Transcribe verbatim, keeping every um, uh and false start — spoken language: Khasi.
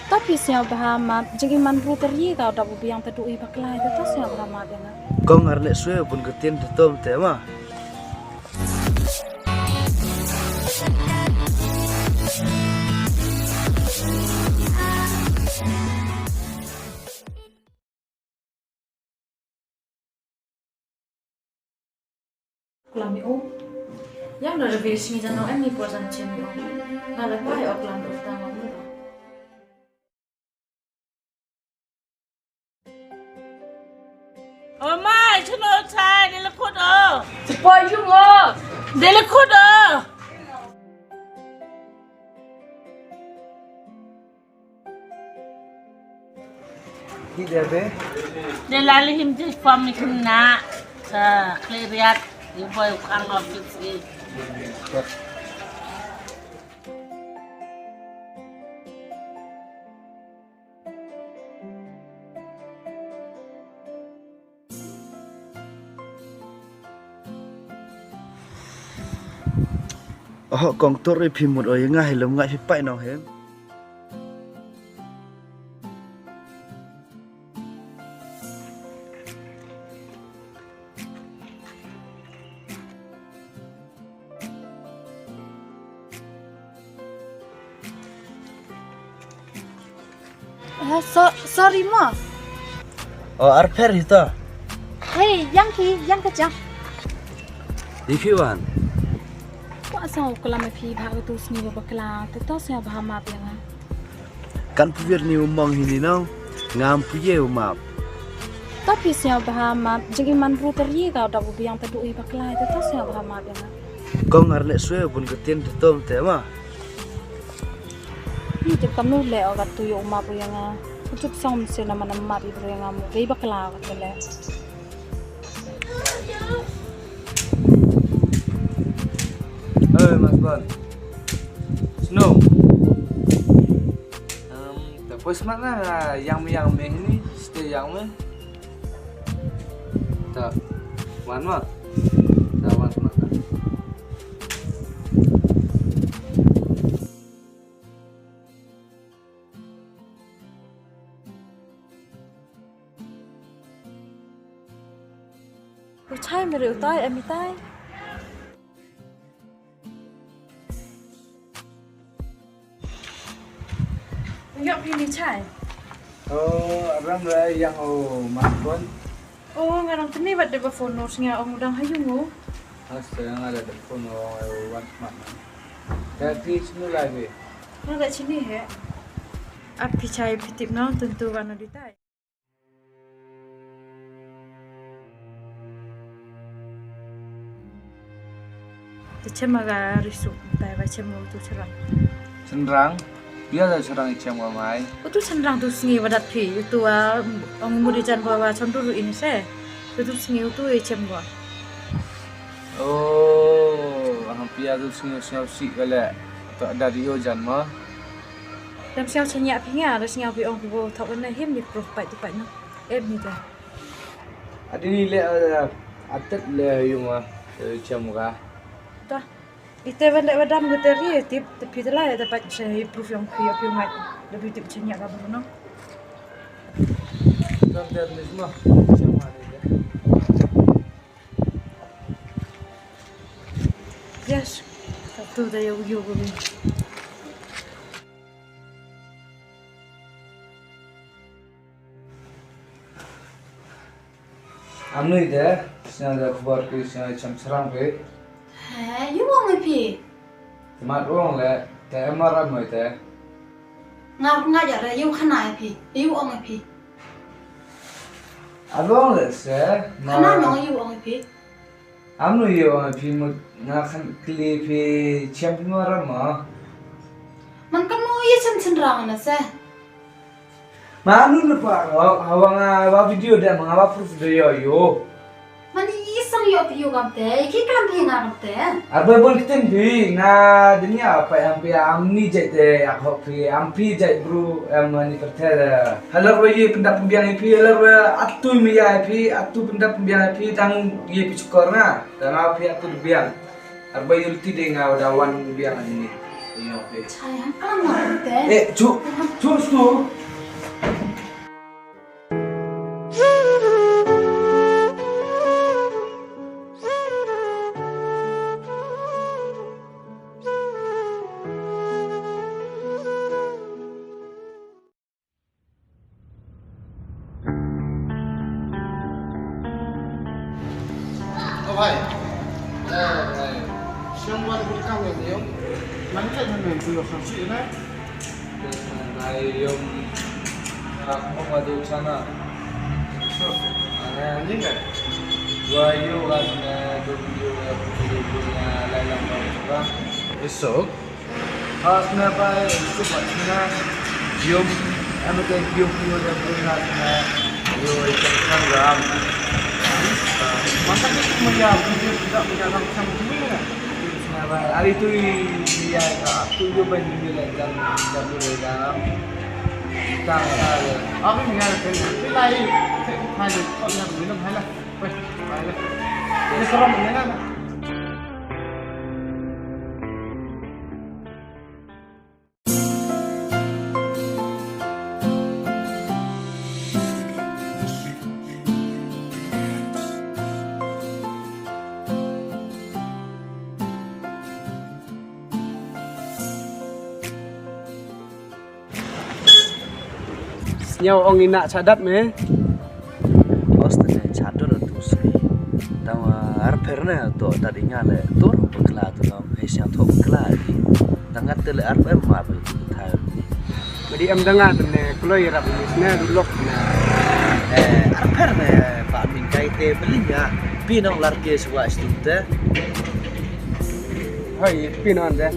Ta phi sngewbha map, jingim man bru ter ïa ka u dap u biang te duh i bakla, te ta sngewbha map ïa nga. Kong ar leh swe bun ka tin te tom te ma. Klam i u. Yang da revi sini jano em ni por jan chem i u. Nga le pai o klam u tang u. O mai, chano chai, de le khut o. Chipoi yung o. De le khut o. Hi de be. De la li him ji form ni kin na. Sa kle riat. Ni boy u kang office ni. Oh, kong tur i phi mut o, i nga hi lum nga hi pai no hem. Ah, so-, sorry mo. Oh, arpher hito. Hey, yang ki, yang ka jang. Ipi wan? Ko asang ko lam phi bha ko tu sni ba bakla, te to sni ba ma pya nga. Kan puvir ni umong hini no, ngam puye umap. Ta phi sngewbha map, jingim man bru ter ïa ka u dap u biang te duh i bakla, te ta sngewbha map ïa nga. Kong ar leh swe bun ka tin te tom te ma. Ni te kam nu leh o ka tu ïa u map ïa nga. Ka tu song se na man map i bru ïa nga mu, dei bakla ka te leh. Hey, Mas Bon. Snow. Um, ta poi smat na, ah, yang me, yang me hini, stay yang me. Ta, wan ma. Ta wan smat na. Ko chai mere utai, em itai. Yok phi ni chai. Oh, ram ra yang o man kon. Oh, nga dang tni wat de ba phone no sngia ong dang hayu ngo. Asta nga da phone no wan smat. Ka ti snu lai be. Nga da chini he. Ap phi chai phi tip no tentu wan no di tai. Te chem ma ka risu, tai ba chem ma utu cherang. Cherang? Bia da cherang i chem wa mai. Utu cherang tu sngi wa dat phi, utu wa ong mudi jan wa wa cham duru ini se. Utu sngi utu i chem wa. Oh, ang pia tu sngi sngi si kale. Tu ada dio jan ma. Dam siaw chanya phi nga, da siaw phi ong phi bo thok na him ni proof pai tu pai na. Em ni ta. Adi ni le, eh, atet le yung, eh, chem ka. Ta. Ite ban le badam ke teri tip te phi te la te pat se proof yung phi, phi ngai. Le phi tip chenya ka bru no. Tam ter ni semua. Chem ka ni le. Yes. Satu dah ya uyu ko ni. Amni de, sna da khubor ki sna cham sarang pe. He, yu ong e phi. Mat ong le, te emar amoi te. Nga nga ja re, yu khana e phi, yu ong e phi. Abong le se, ma. Khana no yu ong e phi. Amnu ïa ong phi mut nga khan kli phi chem phi ma ram ma. Man kano ïa chem chem rang na se. Ma amnu nu pa ro, hawa nga wa video de ma nga wa proof de yo yo. Man i sang yo phi yo kam te, ki klam phi nga kam te. Ar boy bol kiten phi nga dunia pa am phi amni jai te ak hok phi am phi jai bru am ni perthe de. Halar wa ye pendap pembiang phi, halar wa atu mi ya phi, atu pendap pembiang phi tang ye phi chukor nga. Tang nga phi atu biang. Arba yulti de nga da wan biang ani. Eh, ju, ju stu. Oh, bhai. Eh, bhai. Siang wan bun kam ya, yo. Mana ka mana tu, yo, kan si na. Bhai, yo. Aku mau ada sana. So, mana ni kan? Wah, yo, kan, eh, tu, yo, eh, tu, yo, eh, lai lang, bang. Esok. Hasna bai, su ba sna. Yum, ano ke yum yo da bru hasna. Yo, ikan kan ram. Masa ni cuma ya, video tidak punya ram sama cumi na. Hasna bai, hari tu ya, tu yo ban ni le dan, dan bru ram. Tang, tang. Aku ni ya, pilai, pilai, kau yang minum halah. Weh, pilai. Ini serem ni kan. Sñiaw ong ina chadat me. Os te ne chadat tu se. Tang arper ne to ta di nga le tur bakla tu no he siang to bakla di. Tang ngat te le arper ma be tu ta. Badi em danga ne kloi rap ni ne dulok ne. Eh, arper ne pa min kai te belinya. Pinong lar ke swa stu te. Hoi, pinon de.